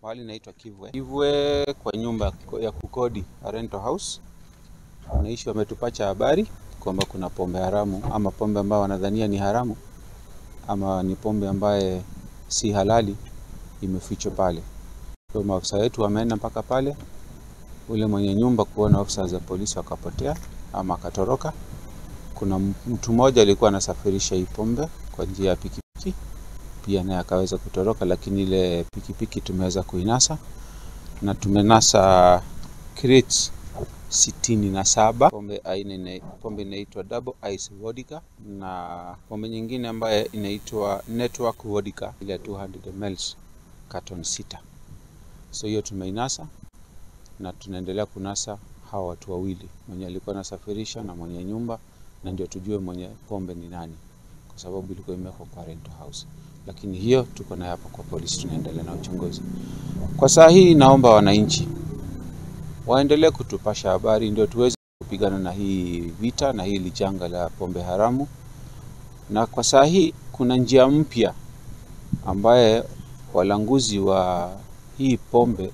Pahali inaitwa Kivwe. Kivwe kwa nyumba ya kukodi, a rental house. Wanaishi wametupacha habari kwamba kuna pombe haramu ama pombe ambayo wanadhania ni haramu ama ni pombe ambaye si halali imefichwa pale. Kwa maafisa wetu wameenda mpaka pale, ule mwenye nyumba kuona ofisa za polisi wakapotea ama akatoroka. Kuna mtu mmoja alikuwa anasafirisha hii pombe kwa njia ya pikipiki, pia naye akaweza kutoroka, lakini ile pikipiki tumeweza kuinasa na tumenasa crates 67 pombe aina pombe inaitwa Double Ice Vodka na pombe nyingine ambaye inaitwa Network Vodka ile 200 ml carton 6. So hiyo tumeinasa na tunaendelea kunasa hawa watu wawili, mwenye alikuwa anasafirisha na mwenye nyumba, na ndio tujue mwenye pombe ni nani, kwa sababu ilikuwa imewekwa kwa rental house. Lakini hiyo tuko nayo hapa kwa polisi, tunaendelea na uchunguzi. Kwa saa hii naomba wananchi waendelee kutupasha habari ndio tuweze kupigana na hii vita na hili janga la pombe haramu. Na kwa saa hii kuna njia mpya ambaye walanguzi wa hii pombe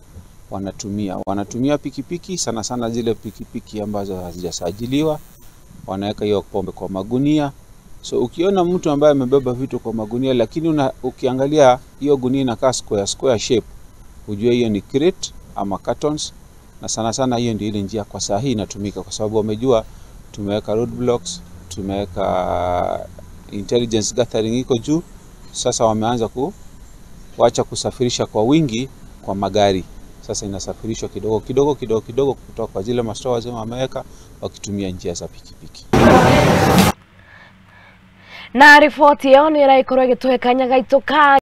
wanatumia. Wanatumia pikipiki, sana sana zile pikipiki ambazo hazijasajiliwa, wanaweka hiyo pombe kwa magunia. So ukiona mtu ambaye amebeba vitu kwa magunia, lakini ukiangalia hiyo gunia inakaa square square shape, ujue hiyo ni crate ama cartons. Na sana sana hiyo ndio ile njia kwa saa hii inatumika, kwa sababu wamejua tumeweka roadblocks, tumeweka intelligence gathering iko juu. Sasa wameanza kuacha kusafirisha kwa wingi kwa magari. Sasa inasafirishwa kidogo kidogo kidogo kidogo kutoka kwa zile mastores wameweka, wakitumia njia za pikipiki. Na riboti ĩyo nĩ ĩragĩkorwo ĩgĩtũhe kanya gaitũ ka